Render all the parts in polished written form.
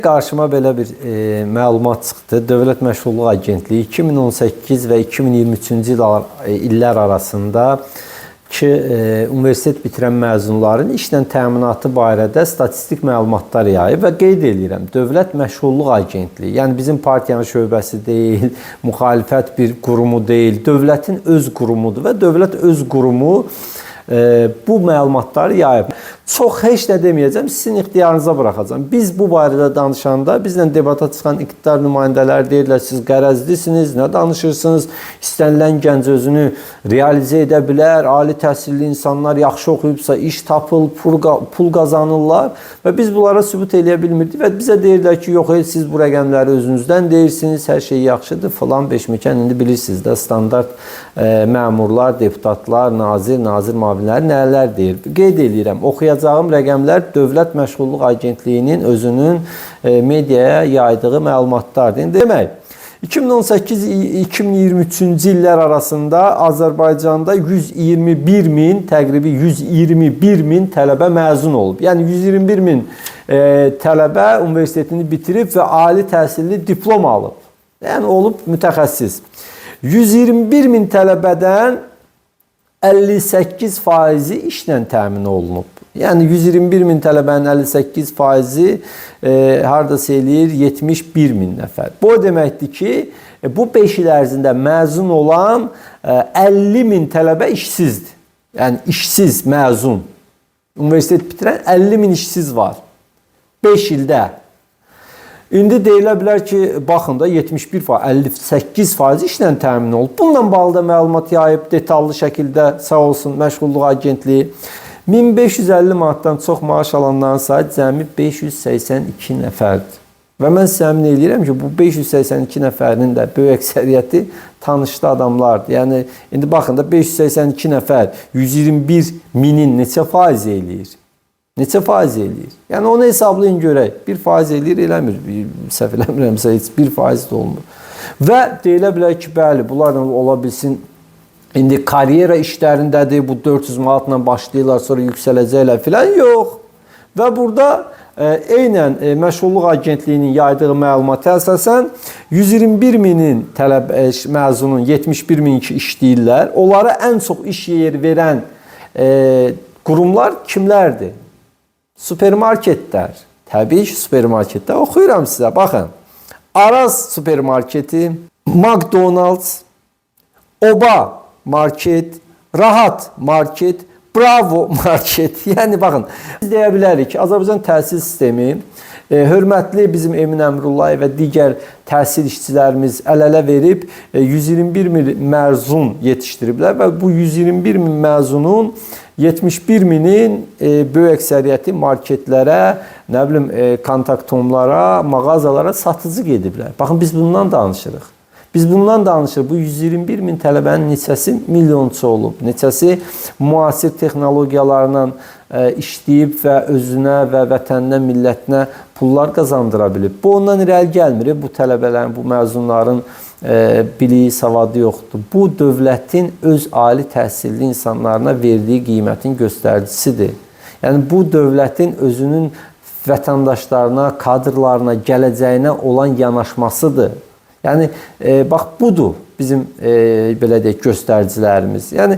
Qarşıma belə bir məlumat çıxdı. Dövlət Məşğulluq Agentliyi 2018 və 2023-cü illər arasında ki universitet bitirən məzunların işlə təminatı barədə statistik məlumatlar yayıb və qeyd eləyirəm. Dövlət Məşğulluq Agentliyi, yəni bizim partiyanın şöbəsi deyil, müxalifət bir qurumu deyil, dövlətin öz qurumudur və dövlət öz qurumu bu məlumatları yayıb. Çox heç nə deməyəcəm, sizin ixtiyarınıza buraxacağam. Biz bu barədə danışanda bizlə debata çıxan iqtidar nümayəndələri deyirlər, siz qərəzlisiniz, nə danışırsınız? İstənilən gənc özünü realizə edə bilər, ali təhsilli insanlar yaxşı oxuyubsa iş tapıl, pul qazanırlar və biz bunlara sübut eləyə bilmirdik və bizə deyirlər ki, yox, heç siz bu rəqəmləri özünüzdən deyirsiniz, hər şey yaxşıdır filan beşməkan. İndi bilirsiniz də standart məmurlar, deputatlar, nazir, nazir müavinləri nələr deyir. Qeyd eləyirəm, oxuyacağım rəqəmlər Dövlət Məşğulluq Agentliyinin özünün mediaya yaydığı məlumatlardır. İndi demək, 2018-2023-cü illər arasında Azərbaycanda 121 min, təqribi 121 min tələbə məzun olub. Yəni 121 min tələbə universitetini bitirib və ali təhsilli diplom alıb. Yəni olub mütəxəssis. 121 min tələbədən 58%-i işlə təmin olunub. Yəni 121 min tələbənin 58%-i hardasa eləyir 71 min nəfər. Bu o deməkdir ki, bu 5 il ərzində məzun olan 50 min tələbə işsizdir. Yəni işsiz məzun. Universitet bitirən 50 min işsiz var. 5 ildə. İndi deyilə bilər ki, baxın da 71%, 58% işlə təmin olub. Bununla bağlı da məlumat yayıb detallı şəkildə, sağ olsun Məşğulluq Agentliyi. 1550 manatdan çox maaş alanların sayı cəmi 582 nəfərdir. Və mən sizə əmin eləyirəm ki, bu 582 nəfərinin də böyük əksəriyyəti tanışlı adamlardır. Yəni indi baxın da 582 nəfər 121 minin neçə faiz eləyir? Neçə faiz eləyir? Yəni onu hesablayın görək. 1% eləyir, eləmir. Səhv eləmirəmsə heç 1% də olmur. Və deyilə bilər ki, bəli, bunlarla ola bilsin indi karyera işlərindədir, bu 400 manatla başlayırlar, sonra yüksələcəklər filan. Yox. Və burada eynən Məşğulluq Agentliyinin yaydığı məlumata əsasən 121 minin tələb məzunun 71 min ki işləyirlər. Onlara ən çox iş yeri verən qurumlar kimlərdir? Supermarketlər. Təbii ki, supermarketlər. Oxuyuram sizə, baxın. Araz supermarketi, McDonald's, Oba market, Rahat market, Bravo market. Yəni baxın, biz deyə bilərik ki, Azərbaycan təhsil sistemi hörmətli bizim Emin Əmrullayev və digər təhsil işçilərimiz əl-ələ verib 121 min məzun yetişdiriblər və bu 121 min məzunun 71 minin böyük əksəriyyəti marketlərə, nə bilim, kontaktomlara, mağazalara satıcı gediblər. Baxın, biz bundan danışırıq. Biz bundan danışırıq. Bu 121 min tələbənin neçəsi milyonçu olub, neçəsi müasir texnologiyalarla işləyib və özünə və vətəninə, millətinə pullar qazandıra bilib. Bu ondan irəli gəlmir. Bu tələbələrin, bu məzunların biliyi, savadı yoxdur. Bu dövlətin öz ali təhsilli insanlarına verdiyi qiymətin göstəricisidir. Yəni bu dövlətin özünün vətəndaşlarına, kadrlarına, gələcəyinə olan yanaşmasıdır. Yəni bax budur bizim belə deyək göstəricilərimiz. Yəni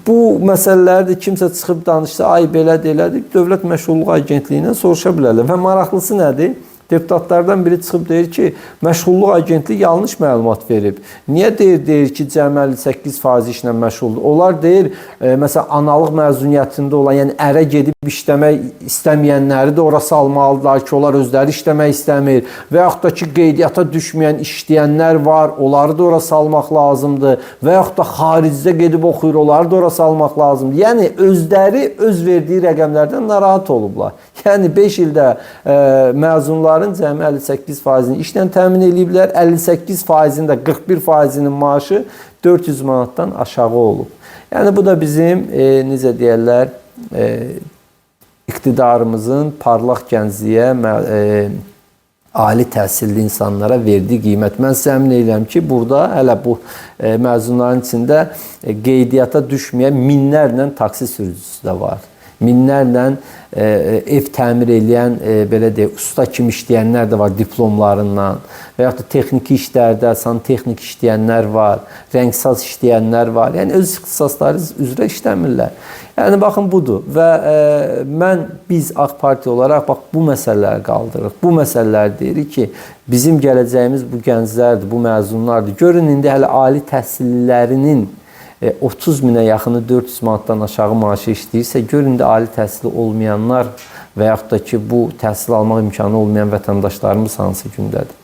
bu məsələləri də kimsə çıxıb danışsa, ay belədir, elədir, Dövlət Məşğulluq Agentliyindən soruşa bilərlər. Və maraqlısı nədir? Deputatlardan biri çıxıb deyir ki, Məşğulluq Agentliyi yanlış məlumat verib. Niyə deyir ki, cəmi 58% işlə məşğuldur? Onlar deyir, məsələn, analıq məzuniyyətində olan, yəni ərə gedib işləmək istəməyənləri də ora salmalıdırlar ki, onlar özləri işləmək istəmir. Və yaxud da ki, qeydiyyata düşməyən işləyənlər var, onları da ora salmaq lazımdır. Və yaxud da xaricdə gedib oxuyur, onları da ora salmaq lazımdır. Yəni özləri öz verdiyi rəqəmlərdən narahat olublar. Yəni 5 ildə məzunların cəmi 58%-ni işlə təmin eləyiblər. 58%-in də 41%-inin maaşı 400 manatdan aşağı olub. Yəni bu da bizim necə deyərlər, iqtidarımızın parlaq gəncliyə, ali təhsilli insanlara verdiyi qiymət. Mən sizə əmin edirəm ki, burada hələ bu məzunların içində qeydiyyata düşməyən minlərlə taksi sürücüsü də var. Minlərlə ev təmir eləyən, belə deyək, usta kimi işləyənlər də var diplomlarından və yaxud da texniki işlərdə santexnik işləyənlər var, rəngsaz işləyənlər var. Yəni öz ixtisasları üzrə işləmirlər. Yəni baxın budur və biz AK Parti olaraq bax bu məsələləri qaldırırıq. Bu məsələləri deyirik ki, bizim gələcəyimiz bu gənclərdir, bu məzunlardır. Görün indi hələ ali təhsillilərinin 30 minə yaxını 400 manatdan aşağı maaşı işləyirsə, görün də ali təhsili olmayanlar və yaxud da ki, bu təhsil almaq imkanı olmayan vətəndaşlarımız hansı gündədir.